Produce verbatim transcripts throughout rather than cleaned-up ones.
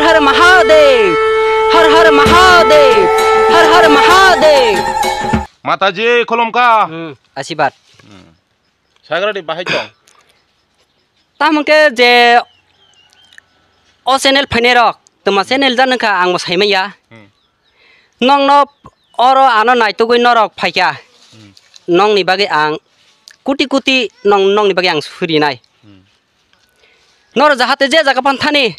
Har Mahadev, Har Har Mahadev, Har Har Mahadev. Mataji khulumkha. Hmm, asibad. Hmm. Sagradi bahai tong. Tamo khe je o channel phainai rok, toma channel jan wngkha ang bo saimanya. Hmm. Nongno oro ano naitugwi norok phaikha. Hmm. Nongni bagwi ang kuti kuti nong, nongni bagwi ang surinai. Hmm. Norok jahate je jaga phan thani,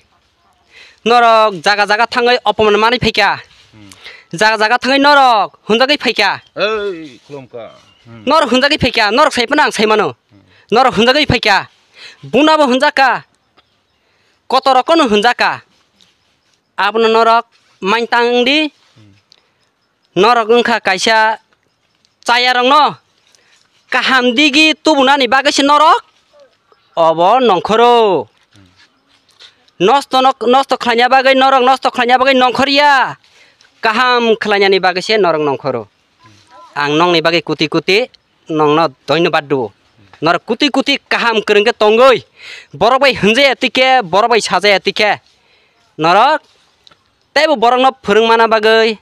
norok jaga jaga thangwi opoman manwi phaikha. Hmm. Jaga jaga thangwi norok hunjagwi phaikha. Ei, khulumkha. Hmm. Norok hunjagwi phaikha, norok sai phano ang sai mano. Hmm. Norok hunjagwi phaikha. Bunabo hunjakha. Kotorok kono hunjakha. Abono norok maintang di. Hmm. Norok wngkha kaisa chayarokno kaham digi tubunani bagwi se norok obo nongkhoro. Nosto nok-, nosto khlaina bagwi norok nosto khlaina bagwi nongkhorya, kaham khlainani bagwi se norok nongkhoro. Ang nongni bagwi kuti kuti nongno dhonnobad rwo. Norok kuti kuti kaham kwrwng khe tongwi, borok bai hwnjaya twi khe, borok bai sajaya twi khe norok teibo borokno phwrwng mana bagwi,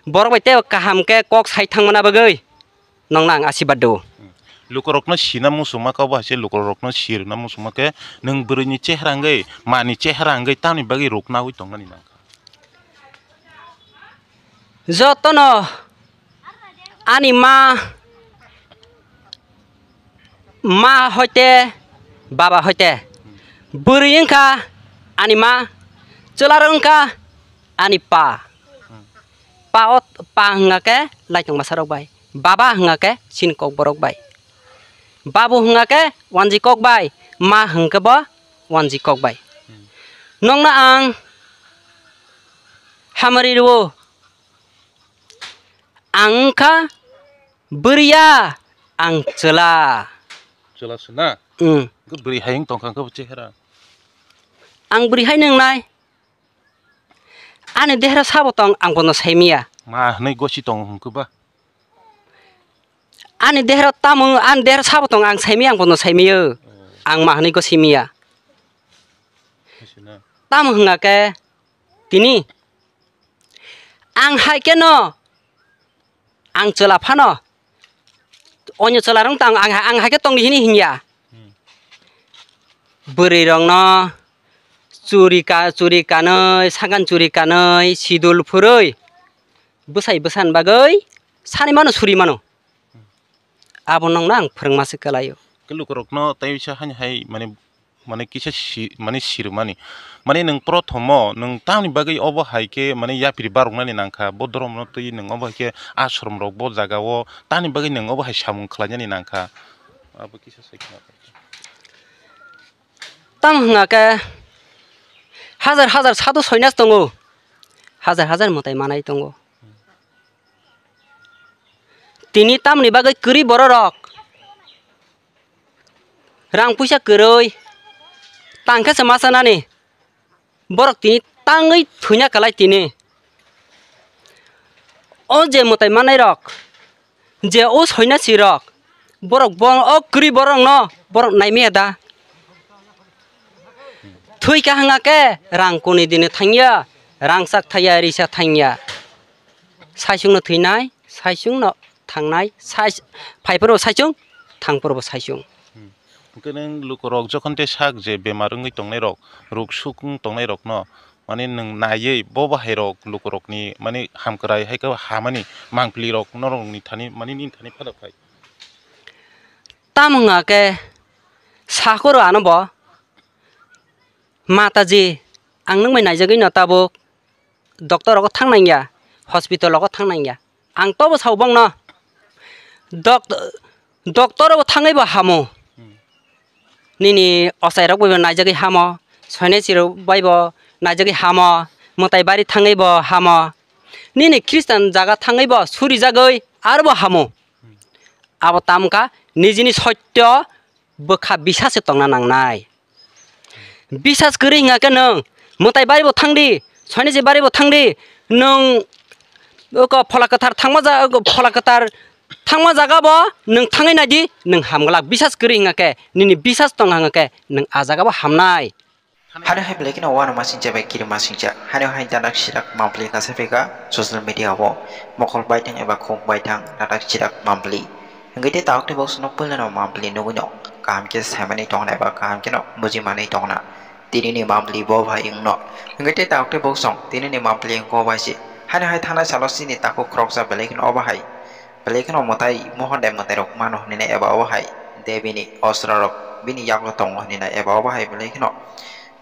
borok bai teibo kaham khe kok sai thang mana bagwi nongno ang asibad rwo. Lukurokno sina muchungma khe obo hai se lukurokno sirwna muchungma khe nwng bwrwini chehra wngwi, mani chehra wngwi tamni bagwi ruknaui tongnani nangkha. Jotono ani ma, ma hoite baba hoite bwrwi wngkha ani ma, chwlarok wngkha ani pa. Pa o, pa hwnga khe laitong bwsarok bai, baba hwnga khe chini kokborok bai, babu hwnga khe wanji kok bai, ma hwnga khe bo wanji kok bai. Nongno ang hamari rwo. Ang wngkha bwrwiya, ang chwla. Chwla se na? Mm. Hwnkhe bwrwi hai wng tongkha hwnkhe bo chehera? Ang bwrwi hai nwngnai. Ani dehera sabo tong, ang bono saimiya. Ma hwnwi gosi tongo hwnkhe ba? Ani dehera tamo, ani dehera sabo tong, ang saimiya, ang bono saimiya. Oh. Ang ma hwnwi gosi miya. Hai se na? Tamo hwnga khe tini. Ang hai khe no, ang chwla phano, onyo chwla rok tang, ang, ang hai khe tongdi hini hinya. Hmm. Bwrwi rokno churi ka-, churi kanwi, sagan churi kanwi, sidul phurwi, bwsai bwsan bagwi sani mano, suri mano. Abo nongno ang phwrwngma se kwlaio. Khe lukurokno tei sa hani hai, mane, mane kisa si-, mane sirwmani. Mane nwng prothomo nwng tamni bagwi obo hai khe, mane, yapri baroknani nangkha, bo dhoromno twi nwng obo hai khe ashramrok bo jagao tamni bagwi nwng obo hai samung khlainani nangkha. Abo kisa sai khna. Tamo hwnga khe hajar hajar sadhu soinas tongo, hajar hajar mwtai manai tongo. Tini tamoni bagwi kwrwi bororok rang puisa kwrwi tang khe se ma chanani, borok tini tangwi thwina kwlai tini. O je mwtai manai rok, je o soinasi rok, borok bo o kwrwi borok no borok naimaya da? Thwi kahanga khe rang kuni dini thangya, rang sak thaya, risa thangya. Saisung no thwinai, saisung no thangnai, sais-, phaiphuru saisung, thangphuru bo saisung. Hmm. Hwnkhe nwng lukurok jokhon tei sak je bemar wngwi tongnairok, ruk suk wng tongnairokno, mane, nwng naiwi bo bahairok lukurokni, mane, hamkrai hai khe hamani mangpilirok norokni thani, mane, nini thani phano phai. Tamo wngkha khe sakoro ano bo, "Mataji, ang nwng bai naijagwi no tabuk." Doctor rogo thang nangya, hospital rogo thang nangya. Ang tobo sao bongno. Doct-, doctor rogo thangwi bo hamo. Hmm. Nini ochai rok bai bo naijagwi hamo, soinesi rok bai bo naijagwi hamo, mwtai bari thangwi bo hamo. Nini Christian jaga thangwi bo surijagwi arbo hamo. Hmm. Abo tamkha nijini sotyo bwkha bisas se tongna nangnai. Bisas kwrwi hwnga khe nwng mwtai bari bo thangdi, soinesi bari bo thangdi, nwng oko phola kwthar thangma ja-, oko phola kwthar thangma jaga bo nwng thangwi naidi, nwng hamglak. Bisas kwrwi hwnga khe, nini bisas tong hwnga khe, nwng a jaga bo hamnai. Hano hai belai kheno uanama singcha bai kirima singcha. Hano hai dadak sidak mampli kasa phaikha social media o. Mokol baithang eba khuk baithang dadak sidak mampli. Hingke tei taok tei bok songno puilano mampli nugwino kaham khe saimani tongna eba kaham kheno bujimani tongna. Tini ni mampli bo bai wngno. Hingke tei taok tei bok song tini ni mampli wngko bai se. Hano hai thanai salo chini takhuk khoroksa belai kheno obo hai. Belai kheno mwtai mohon de mwtai rok mano hinwi nai eba obo hai. De bini osra rok bini yago tongo hinwi nai eba obo hai belai kheno.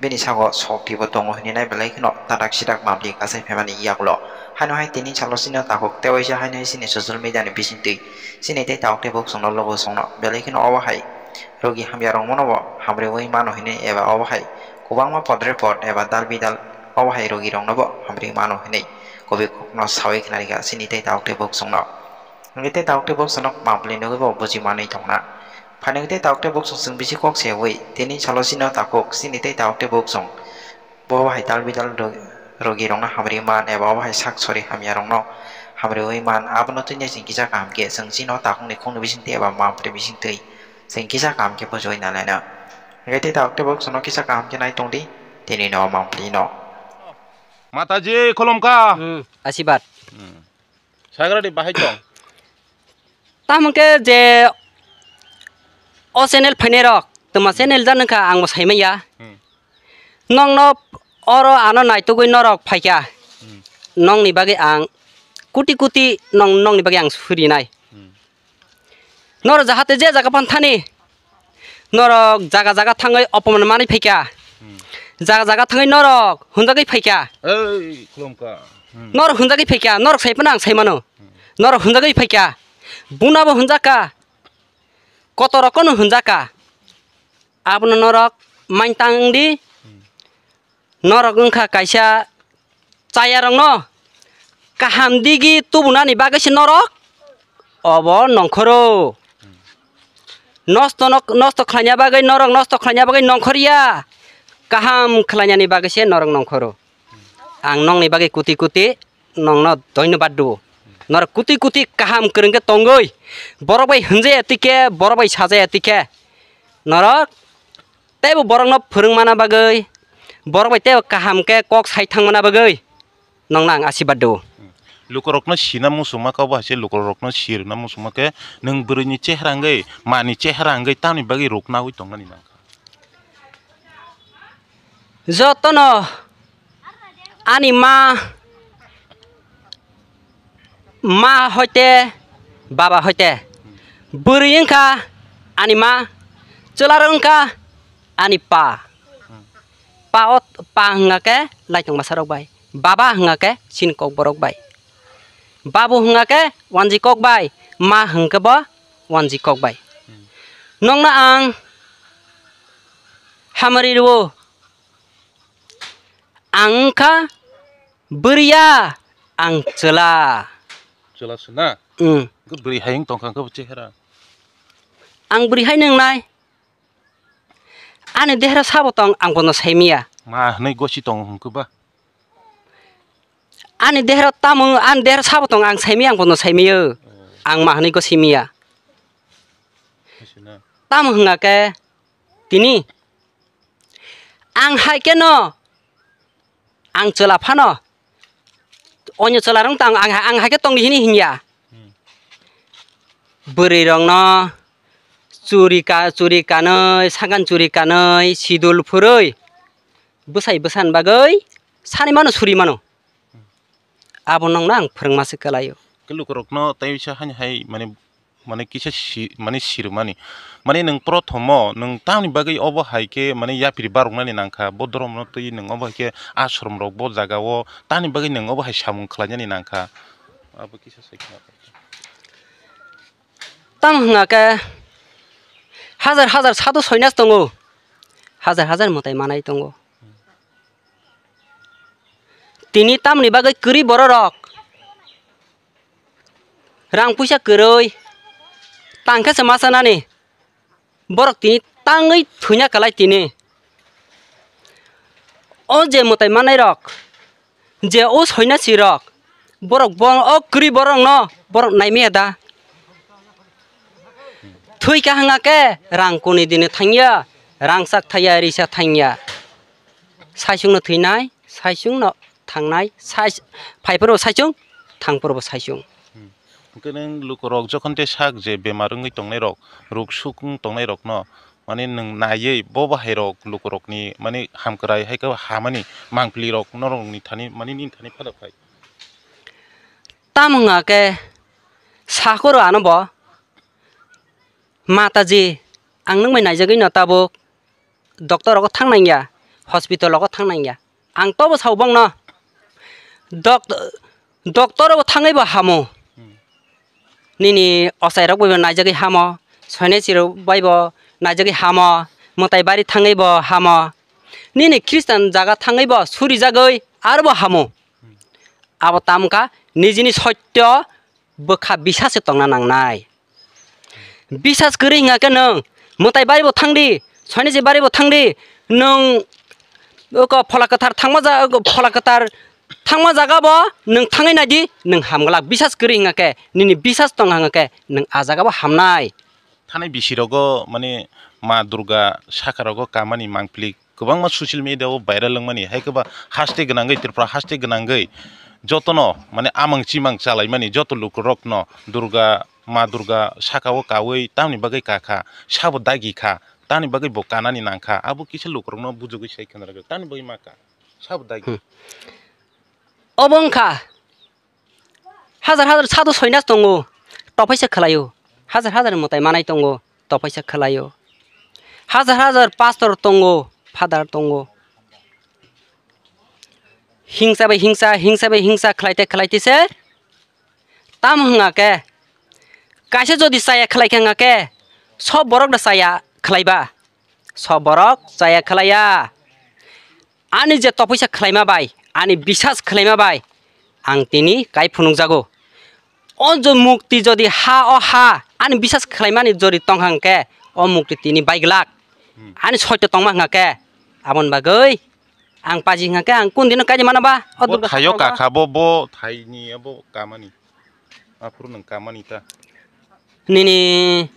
Bini sago sokti bo tongo hinwi nai belai kheno tatak sitak mampli kasai phaimani yagulo. Haino hai tini salo chini takhuk tei waisa haino hai chini social media ni bisingtwi chini tei takhuk tei bok songno logo songno belai kheno obo hai rogi hamya rok mano bo hamrwi mano hinwi eba obo hai kwbangma podre pod eba dal bidal obo hai rogi rokno bo hamrwi mano hinwi kobi kokno sawi khna rikha chini tei takhuk tei bok songno. Hingke tei takhuk tei bok songno mampli nugwi bo buji manwi tongna. Phainai tei takhuk tei bok song chwng bisi kok se wi tini salo chini takhuk chini tei takhuk tei bok song. Bo hai tal bidal ro-, rogi rokno hamrwi man eba obo hai sak sori hamya rokno hamrwi man abono twi chwng kisa kaham khe chwng chini takhukni khungni bisingtwi eba mampli bisingtwi chwng kisa kaham khe bujui nalaina. Hingke tei takhuk tei bok songno kisa kaham khe nai tongdi tini no mampli no. Mataji khulumkha. Hmm, asibad. Hmm. Sagradi bahai tong. Tamo khe je o channel phainai rok, toma channel jan wngkha ang bo saimanya. Hmm. Nokno oro ano naitugwi norok phaikha. Hmm. Nokni bagwi ang kuti kuti nong-, nokni bagwi ang surinai. Hmm. Norok jahate je jaga phan thani, norok jaga jaga thangwi opoman manwi phaikha. Hmm. Jaga jaga thangwi norok hunjagwi phaikha. Ei, khulumkha. Hmm. Norok hunjagwi phaikha, norok sai phano ang sai mano. Hmm. Norok hunjagwi phaikha. Bunabo hunjakha. Kotorokno hunjakha. Abono norok maintang di. Hmm. Norok wngkha kaisa chayarokno kaham digi tubunani bagwi se norok obo nongkhoro. Nosto nok-, nosto khlaina bagwi norok nosto khlaina bagwi nongkhorya, kaham khlainani bagwi se norok nongkhoro. Ang nokni bagwi kuti kuti nokno dhonyobad rwo. Norok kuti kuti kaham kwrwng khe tongwi borok bai hwnjaya twi khe, borok bai sajaya twi khe norok teibo borokno phwrwng mana bagwi, borok bai teibo kaham khe kok sai thang mana bagwi nokno ang asibad rwo. Lukurokno sina muchungma khe obo hai se lukurokno sirwna muchungma khe nwng bwrwini chehra wngwi mani chehra wngwi tamni bagwi ruknaui tongnani nangkha. Jotono ani ma, ma hoite baba hoite bwrwi wngkha ani ma, chwlarok wngkha ani pa. Pa o, pa hwnga khe laitong masarok bai, baba hwnga khe chini kokborok bai, babu hwnga khe wanji kok bai, ma hwnga khe bo wanji kok bai. Nokno ang hamari rwo. Ang wngkha bwrwiya, ang chwla. Chwla se na? Mm. Hwnkhe bwrwi hai wng tongkha hwnkhe bo chehera? Ang bwrwi hai nwngnai. Ani dehera sabo tong ang bono saimiya. Ma hwnwi gosi tongo hwnkhe ba? Ani dehera tamo, ani dehera sabo tong ang saimiya, ang bono saimiyo. Oh. Ang ma hwnwi gosi miya. Tamo hwnga khe tini ang hai khe no, ang chwla phano, onyo chwla rok tang ang, ang hai khe tongdi hini hinya. Hmm. Bwrwi rok no churi ka, churi kanwi, sagan churi kanwi, sidul phurwi, bwsai bwsan bagwi sani mano suri mano. Abo nokno ang phwrwngma se kwlaio. Khe lukurokno tei sa hani hai mane, mane kisa si, mane sirwmani. Mane nwng prothomo nwng tamni bagwi obo hai khe mane yapri baroknani nangkha, bo dhoromno twi nwng obo hai khe ashram rok bo jaga o tamni bagwi nwng obo hai samung khlainani nangkha. Abo kisa sai khna. Tamo hwnga khe hajar hajar sadhu soinas tongo, hajar hajar mwtai manai tongo. Tini tamoni bagwi kwrwi bororok rang puisa kwrwi tang khe se ma chanani, borok tini tangwi thwina kwlai tini. O je mwtai manai rok, je o soinasi rok, borok bo o kwrwi borok no borok naimaya da? Thwi kahanga khe rang kuni dini thangya, rang sak thaya, risa thangya. Saichung no thwinai, saichung no thangnai, sai-, phaiphuru saichung, thangphuru bo saichung. Hmm. Hwnkhe nwng lukurok jokhon tei sak je bemar wngwi tongnairok, ruk suk wng tongnairokno, mane nwng naiwi bo bahairok lukurokni, mane, hamkrai hai khe hamani mangpilirok norokni thani, mane, nini thani phada phai. Tamo wngkha khe sakoro ano bo, Mataji, ang nwng bai naijagwi no tabuk, doctor rogo thang nangya, hospital rogo thang nangya. Ang tobo sao bongno. Doct-, doctor rogo thangwi bo hamo. Hmm. Nini ochai rok bai bo naijagwi hamo, soinesi rok bai bo naijagwi hamo, mwtai bari thangwi bo hamo. Nini Christian jaga thangwi bo surijagwi aro bo hamo. Hmm. Abo tamkha nijini sotyo bwkha bisas se tongna nangnai. Bisas kwrwi hwnga khe nwng mwtai bari bo thangdi, soinesi bari bo thangdi, nwng oko phola kwthar thangma ja-, oko phola kwthar thangma jaga bo nwng thangwi naidi, nwng hamglak. Bisas kwrwi hwnga khe, nini bisas tong hwnga khe, nwng a jaga bo hamnai. Thanai bisi rogo, mane, Ma Durga saka rogo kamani mangpili kwbangma social media o viral wngmani, hai khe ba haste gwnangwi, Tripura haste gwnangwi jotono, mane, amang chimang chalaimani joto lukurokno Durga, Ma Durga saka o kaui tamni bagwi kakha, sabo dagi kha, tamni bagwi bo kanani nangkha, abo kisa lukurokno bujugwi sai khna rwgwi, tamni bagwi ma ka, sabo dagi. Hmm. Obo wngkha Hajar hajar sadhu soinas tongo, tophaisa khlaio. Hajar hajar mwtai manai tongo, tophaisa khlaio. Hajar hajar pastor tongo, father tongo. Hingsa bai hingsa, hingsa bai hingsa khlaite khlaite se tam hwnga khe, kaisa jodi chaya khlai khe hwnga khe, sob borok da chaya khlaiba. Sob borok chaya khlaiya. Ani je tophaisa khlaima bai, ani bisas khlaima bai, ang tini kai phunukjago. O jo mukti jodi ha o ha, ani bisas khlaimani jodi tongkha hwnkhe, o mukti tini baiglak. Hmm. Ani soito tongma hwnkha khe, aboni bagwi ang paji hwnkha khe, ang kun dino kaidi mano ba? O bo Durga thaio saka o ba? Kakha bo, bo thaini abo kamani. Aphuru nwng kamani ta. Nini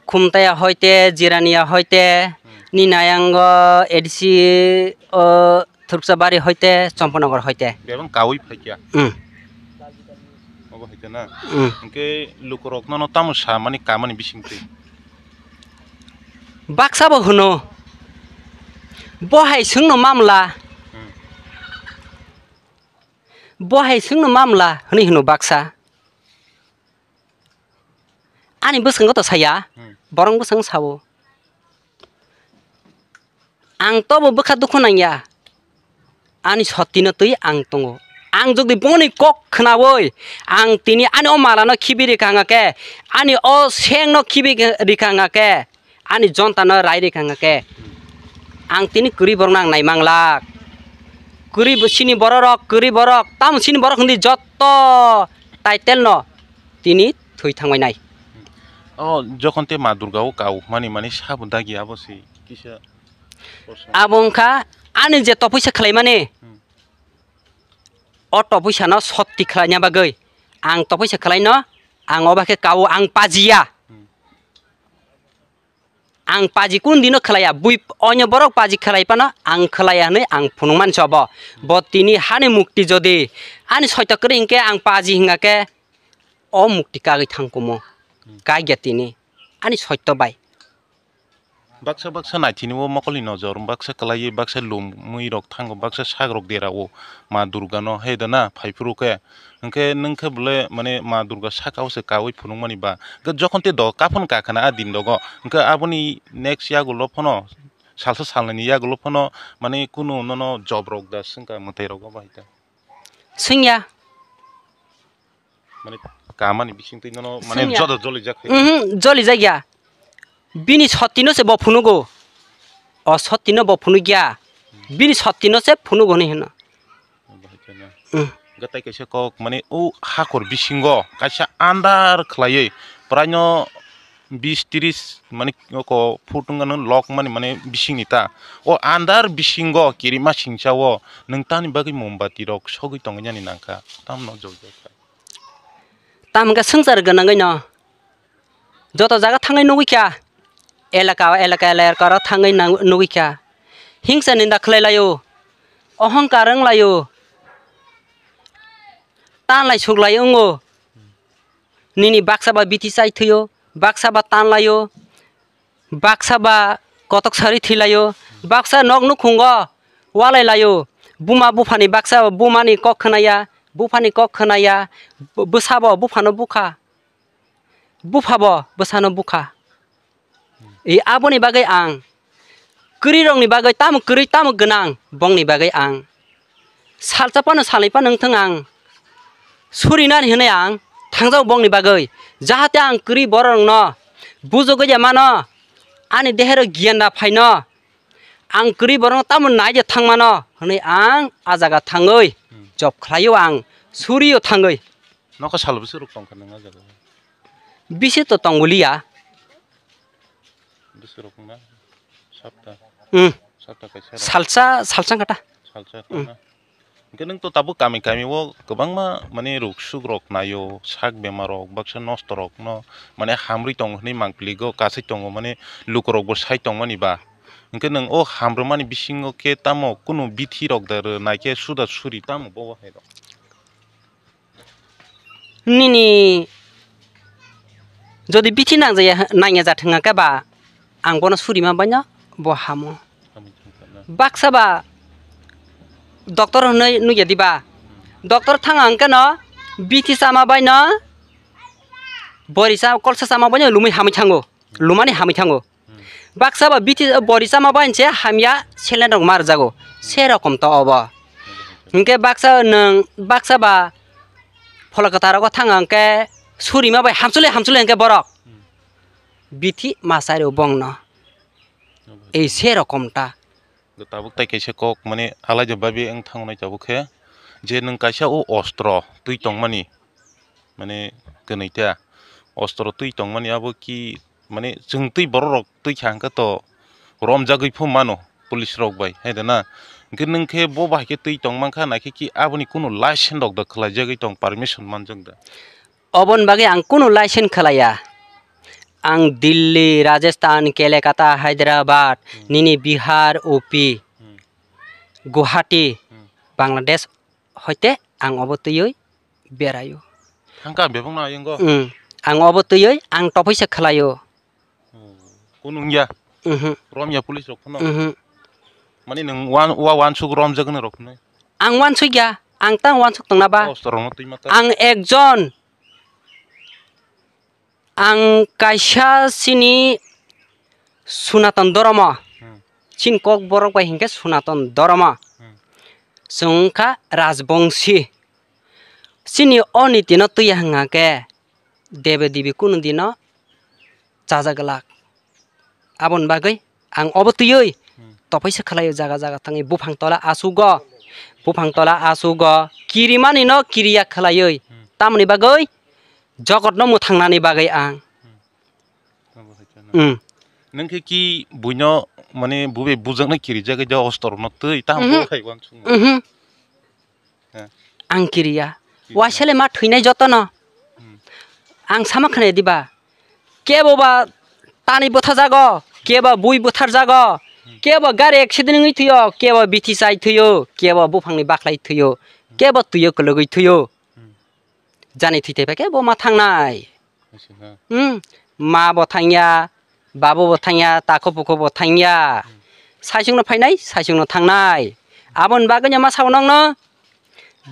Khumtaya hoite, Jirania hoite, Hmm. nini ayango A D C o Thurksabari hoite, Chomponogor hoite. Bebang kaui phaikya. Hmm. Obo haikhe na. Hmm. Hwnkhe lukurok nono tamo samani kamani bisingtwi? Baksa bo hwno. Bo hai swngno mamla. Hmm. Bo hai swngno mamla hwnwi hwno baksa. Ani bwskango to saya, Hmm. borok bwskango sao. Ang tobo bwkha dukhu nangya. Ani sottino twi ang tongo. Ang jodi boni kok khnaui, ang tini ani o malano khibi rikha hwnga khe, ani o sengno khibi rikha hwnga khe, ani jontano rai rikha hwnga khe, ang tini kwrwi borokno ang naimanglak. Kwrwi bo-, sini bororok, kwrwi borok, tamo sini borok hwnwi jotto title no tini thwi thangbai nai. O jokhon te Ma Durga o kau mani mani sabo dagi abo se kisa. Abo wngkha ani je tophuisa khlaimani. Hmm. O tophuisano sotti khlaina bagwi ang tophuisa khlaino, ang oba khe kao ang pajiya. Hmm. Ang paji kun dino khlaiya, bui onyo borok paji khlai phano ang khlaiya hwnwi ang phunukmani se obo. Bo tini hani mukti jodi ani soito kwrwi hinkhe ang paji hingkha khe o mukti kagwi thangkumo. Hmm. Kagya tini ani soito bai. Baksa baksa naithini o mokolni nojor baksa kwlaiwi baksa lumwi rok thango, baksa sak rok dera o Ma Durga no, he da na phaiphuru khe. Hwnkhe nwng khe bole, mane, Ma Durga saka o se kaui phunukmani ba. Hwnkhe jokhon te do kaphon kakhana a din dogo. Hwnkhe aboni next yagulo phano, salsa salnwini yagulo phano, mane, kunu nono job rok da swngkha mwtai rok obo hai khe. Swngya. Mane, kamani bisingtwi nono, mane, swngya. Joto jolijak hai. Mhm, jolijakya. Bini sottino se bo phunugo. O sottino bo phunukya. Bini sottino se phunugo hinwi hino. Bahai kheno. Hmm. Gatai kaisa kok, mane, o hakor bisingo kaisa andar khlaiwi, praino bis tris, mane, oko phut wngkha nw lok mani, mane, bisingni ta. O andar bisingo kirima singsa o nwng tani bagwi mombati rok sogwi tongwi nani nangkha. Tamno joljakha. Tamo khe swngchar gwnangwi no. Joto jaga thangwi nugwi kha, elaka, elaka, elaka oro thangwi nang-, nugwi kha. Hingsa ninda khlai laio, ohongkar wng laio, tan lai suk lai wngo. Nini baksa ba bithi chai thwio, baksa ba tan laio, baksa ba kotok sari thwi laio, baksa nok nukhungo walai laio. Buma buphani baksa bumani kok khwnaya, buphani kok khwnaya, b-, bwsa bo buphano bukha, bupha bo bwsano bukha. I aboni bagwi ang kwrwirokni bagwi tamo kwrwi tamo gwnang, bongni bagwi ang salsa phano salnwi phano wngthang ang surinani hwnwi ang thangjao bongni bagwi, jahate ang kwrwi bororokno bujugwi ya mano, ani dehero giyan da phaino, ang kwrwi borokno tamo nai je thang mano hwnwi ang a jaga thangwi job khlaio, ang surio thangwi. Nokha sal bwswk rok tongkha nang a jaga? Bisi to tongwliya. Bwswk rok na? Sapta. Hmm. Sapta kaisa rok. Salsa, salsa kata. Salsa Hmm. na. Hwnkhe nwng to tabuk kami kami o kwbangma mane ruk suk rok naio, sak bemar rok, baksa nosto rok no mane hamri tongo hwnwi mangpili go, kasai tongo mane luku rok bo sai tongmani ba. Hwnkhe nwng o hamrwmani bisingo khe tamo kunu bithi rok da rw naikhe suda suri tamo bobo hai rok. Nini jodi bithi nangjaya, nangya ja thwng khe ba, ang bono surima baino bo hamo. Baksa ba doctor hwnwi nukya diba? Doctor thang ang khe no bithi chama baino, bori cha, kolsa chama baino lumui hamwi thango, lumani hamwi thango. Baksa ba bithi bori chama bai se hamya selen rok mar jago. Se rokom to obo. Hwnkhe baksa nwng, baksa ba phola kwthar rogo thang hwnkhe surima bai hamsule hamsule hwnkhe borok. Bithi ma chai rw bongno. Ei se rokom ta. Tabuk tai kaisa kok mane alaja babi wng thangnai tabuk khe je nwng kaisa o ostro twi tongmani. Mane kwnwi ta ostro twi tongmani abo ki mane chwng twi borok rok twi kha hwnkhe to romjagwi phu mano police rok bai hai da na. Hwnkhe nwng khe bo bai khe twi tong mankha naikhe ki aboni kunu license rok da khwlai jagwi tong, permission manjak da? Oboni bagwi ang kunu license khwlaiya. Ang Delhi, Rajasthan, Kolkata, Hyderabad, Hmm. nini Bihar, U P, Hmm. Guwahati, Hmm. Bangladesh hoite ang obo twiwi beraio. Thangka bebak no ayungo? Hmm. Ang obo twiwi ang topoi se khwlaio. Oh. Kunung ya? Mhm. Rom ya police rok phano? Mhm. Mani nwng wan-, wa wansuk romjak nw rok phano? Ang wansuk ya, ang tang wansuk tongna ba? Ostro rok no twi mata? Ang ekjon, ang kaisa chini Sunaton Dhormo. Hmm. Chini kok borok bai hinkhe Sunaton Dhormo. Hmm. Chwng wngkha Rajbongsi. Chini o niti no twi ya hwnga khe Debe Debi kunu dino chajak glak. Aboni bagwi ang obo twiwi Hmm. tophaisa khlaio, jaga jaga thangwi buphang tola asugo, buphang tola asugo, kirimani no kiriya khlaiwi. Hmm. Tamoni bagwi jogotno mwthangnani bagwi ang. Hmm. Abo hai kheno. Hmm. Nwng khe ki buino mane bubai bujaknai kirijagwi ja ostor no twi tamo Mhm. bo hai wansukma. Mhm. He. Ang kiriya. Kiriya. Waisale ma thwinai jotono. Hmm. Ang sama khwnai diba? Kebo ba tani bwtha jago, kebo bui bwthar jago, Hmm. kebo gari accident wngwi thwio, kebo bithi chai thwio, kebo buphangni baklai thwio, Hmm. kebo twio kwlwgwi thwio. Hmm. Jani thwi thai phaikhe bo ma thangnai. Aisa, ha. Hmm. Ma bo thangya, babo bo thangya, takho bukho bo thangya. Hmm. Saisungno phainai, saisungno thangnai. Aboni bagwino ma sao nokno,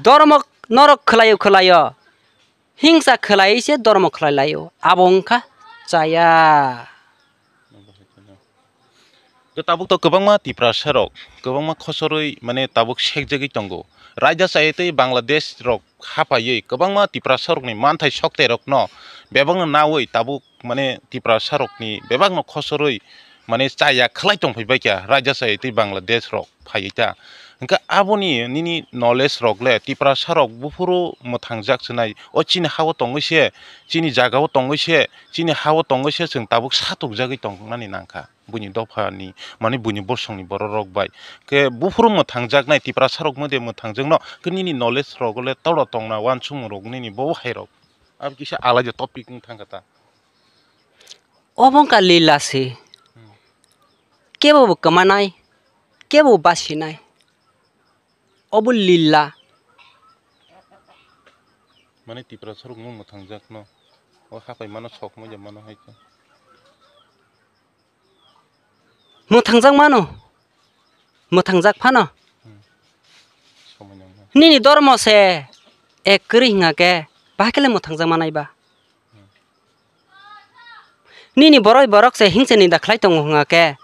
dormo norok khwlaio khwlaio. Hingsa khwlai se dormo khwlai laio. Abo wngkha chaya. Tabuk to kwbangma Tiprasa rok, kwbangma khosorwi mane tabuk sekjagwi tongo. Raida chaywi tei Bangladesh rok haphaiwi kwbangma Tiprasa rokni manthai soktai rokno bebakno nawi tabuk mane Tiprasa rokni bebakno khosorwi mane chaya khwlai tongphai baikha raida chaywi tei Bangladesh rok phaiwi ta. Hwnkhe aboni nini knowledge rok le Tiprasa rok buphuru mwthangjak swnai, o chini ha-o tongwi se, chini jaga-o tongwi se, chini ha-o tongwi se chwng tabuk satokjagwi tongmani nangkha buini dophani, mane buini bosongni borok rok bai. Khe buphuru mwthangjaknai Tiprasa rok mode mwthangjakno, khe nini knowledge rok le toro tongna uansukmung rok nini bo hai rok. Abo kisa alaida topic wng thangkha ta. Obo wngkha lila se. Hmm. Kebo bo kwmanai, kebo bo basinai. Obo lila. Mane Tiprasa rok no mwthangjakno. O hapai mano sok moja mano hai khe. Mwthangjak mano. Mwthangjak phano. Hmm. Somai nang na. Nini dormo se ek kwrwi hwnga khe, bahai khe le mwthangjak manai ba? Hmm. Nini borok borok se hingse ni da khlai tongo hwnga khe,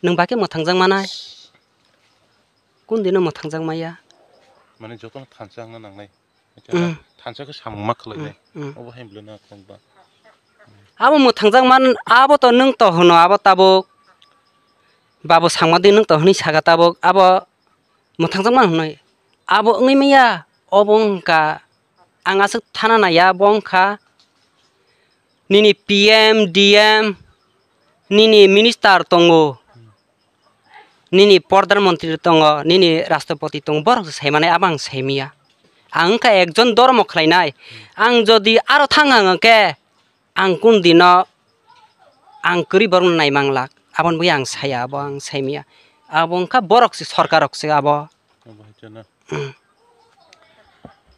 nwng ba khe mwthangjak manai? Kun dino mwthangjak maya? Mane jotono thansa wngna nangnai. Acha, mm, thansa khe samung ma khlai nai. Mm, mm. Obo hai bwlai na khwlai ba. Abo mwthangjak man, abo to nwng to hwno, abo tabuk. Babo sangma di nwng to hwnwi saka tabuk. Abo mwthangjak man hwnwi. Abo wngwi maya, obo wngkha. Ang aswk thana naiya, abo wngkha. Nini P M, D M, nini minister tongo. Nini Pradhan Mantri tongo, nini Rashtrapati tongo, borok se saimanai, abo ang saimaya. Ang wngkha ekjon dhormo khlainai. Ang jodi aro thang ang khe, ang kun dino ang kwrwi borokno naimanglak. Aboni bagwi ang saya, abo ang saimaya. Abo wngkha borok se, sorkar rok se abo. Obo hai kheno.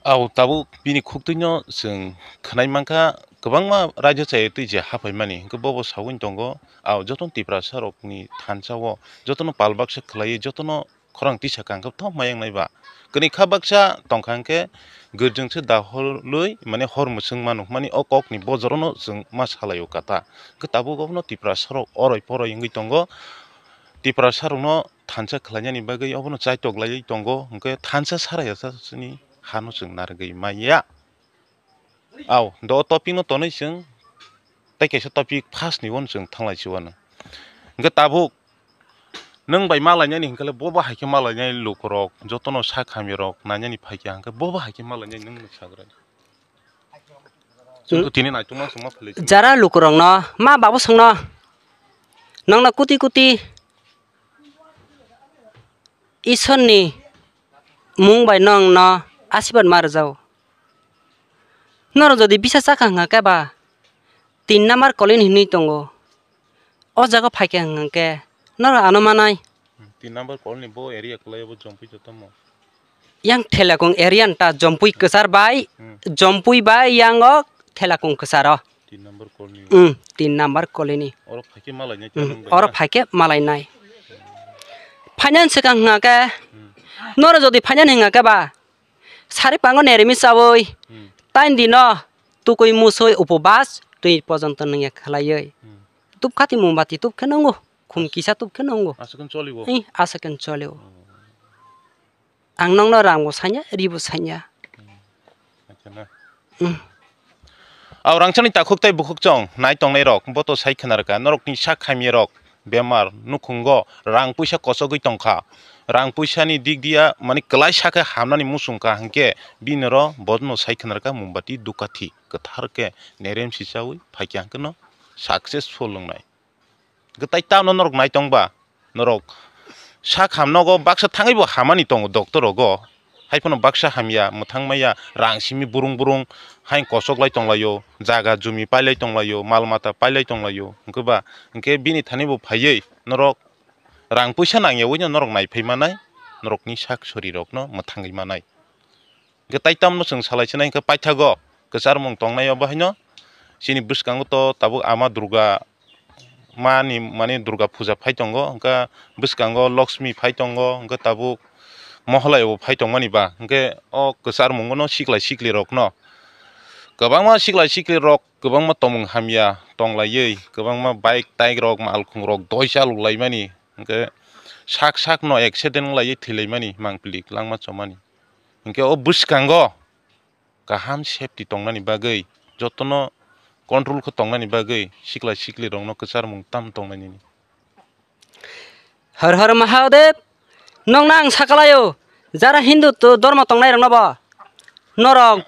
Au tabuk bini khuktwino chwng khwnai mankha, kwbangma raida chayatwi je haphaimani, hwnkhe bobo saui tongo, au jotono Tiprasa rokni thansa o jotono pal baksa khwlaiwi jotono khorang tisa kangkhe thok ma yang nai ba. Kwnwi kha baksa tongkha hwnkhe gwrjwng se daholwi mane hor mwswng ma nukmani o kokni bojorono chwng ma salaio kata. Hwnkhe tabuk obono Tiprasa rok oroi poroi wngwi tongo. Tiprasa rokno thansa khlainani bagwi obono chaitok laiwi tongo, hwnkhe thansa sara yasa sini hano chwng narwgwi maya. Au, do o topic no tonwi chwng tei kaisa topic first ni uano chwng thanglai si uano. Hwnkhe tabuk nwng bai malainani hwnkhe le bo bo hai khe malainai lukurok jotono sak hamya rok nainani phaikha hwnkhe bo bo hai khe malainai nwng nwk sagra. Chwng to tini naitukma chwngma philai chwng. Jara lukurokno ma babu swngno nongno kuti kuti Isorni mung bai nongno asirwad ma rwjago. Norok jodi bisa chakha hwnkha khe ba tin number colony hinwi tongo. O jaga phaikha hwnkha khe norok ano manai. Tin number colony bo area kwlai bo Jompui jotomo. Yang Thelakung area nta Jompui kwchar bai, hmm, Jompui bai yang o Thelakung kwcharo. Tin number colony. Hmm, tin number colony. Oro phaikhe malainai. Hmm, oro phaikhe malainai. Finance swkang hwnkha khe, hmm, noro jodi finance hwnkha khe ba, sari pango neremi chawi, hmm, tain dino tukui musui upobas twi pojonto nungya khlaiwi. Hmm. Tup khati mombati tup khe nungo, khum kisa tup khe nungo. Aswk khe choliwo. Ih, aswk khe choliwo. Hmm. Ang nokno rangbo sanya, ribo sanya. Acha na. Hmm. Au rangchakni takhuk tei bukhuk chong nai tongnai rok, bo to sai khna rwkha, norokni sak hamya rok bemar nukhungo rang puisa kochogwi tongkha, rang puisani dik dia mani kwlai sakhe hamnani muchungkha, hinkhe bini ro bono sai khna rwkha mombati dukathi kwthar khe nerem si chawi phaikha, hinkhe no successful wngnai. Gwtai tamo norok nai tong ba, norok sak ham nogo baksa thangwi bo hamani tongo doctor rogo, hai phano baksa hamya, mwthang maya, rang simi burung burung, hai kosok lai tong laio, jaga jumi pai lai tong laio, mal mata pai lai tong laio, hwnkhe ba, hwnkhe bini thani bo phaiwi norok rang puisa nangya wi no norok nai phai manai, norokni sak sori rok no mwthangwi manai. Hwnkhe tai tamno chwng salai sinai hwnkhe paithago kwcharmung tongnai o bahaino chini bwskango to tabuk Ama Durga mani, mani Durga puja phai tongo, hwnkhe bwskango Lakshmi phai tongo, hwnkhe tabuk Mohalaya bo phai tongmani ba, hwnkhe o kwcharmungo no siklai sikli rokno kwbangma siklai sikli rok kwbangma tongmung hamya tonglaiwi, kwbangma bike tike rok, malkhung rok doi chalok laimani, hwnkhe sak sak no accident wng laiwi thwi laimani, mangpili langma chomani. Hinkhe o bwskango kaham safety tongnani bagwi, jotono control khe tongnani bagwi sikla sikli rokno kwcharmung tam tongnai nini. Har Har Mahadev, nokno ang sakalaio, jara Hindu to-, dormo tongnai rokno bo norok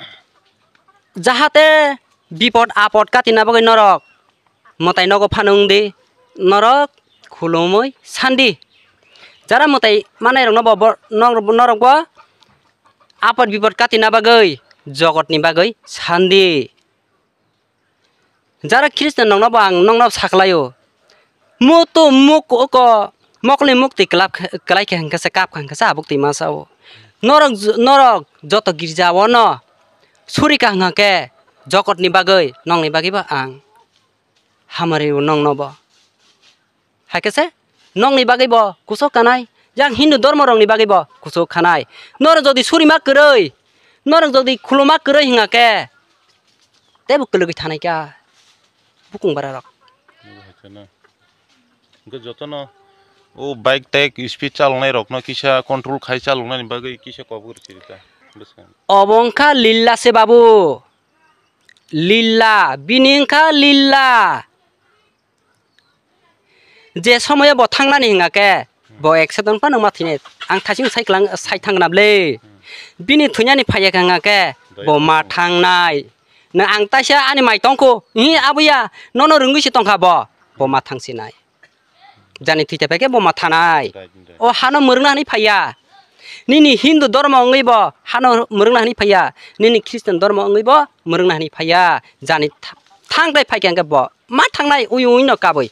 jahate bipod apod katina bagwi norok mwtai nogo phano wng di, norok khulumui sandi. Jara mwtai manai rokno bo, bo, norok, norok bo apod bipod katina bagwi, jogotni bagwi sandi. Jara Krishna nokno bo ang nokno saklaio. Mutu muk oko mokni mukti kwlap khe, kwlai khe hwnkhe se kap kha hwnkhe se abuk twi ma sao. Norok j-, norok joto girja o no suri ka hwnkha khe jokot ni bagwi, nokni bagwi bo ang hamari o nokno bo. Hai khe se nokni bagwi bo kuchuk kanai, yang Hindu dormo rokni bagwi bo kuchuk khanai. Norok jodi suri ma kwrwi, norok jodi khuluma kwrwi hwnkha khe teibo kwlwgwi thanai kha bukung bara rok. Nokha khe no. Hwnkhe jotono o bike tek speed chaloknai rokno kisa control khai chaloknani bagwi kisa kobor chirika bwskango. Obo wngkha lilla se babu. Lilla, bini wngkha lilla. Je somoyo bo thangnani hwnkha khe, bo accident phano ma thwinai. Ang thasing sai kwlang, sai thangna bwle. Bini thwinani phaiya khe hwnkha khe, bo ma thangnai. Na ang taisa ani mai tongkho, hi abuya, nono rwngwi se tongkha bo, bo ma thangsinai. Jani thwi ta paikhe bo ma thanai. Right, right. O hano mwrwngna hwnwi phaiya. Nini Hindu dormo wngwi bo hano mwrwngna hwnwi phaiya. Nini Christian dormo wngwi bo mwrwngna hwnwi phaiya. Jani tha-, thang tai phaikha hwnkhe bo ma thangnai ui ui no kabui.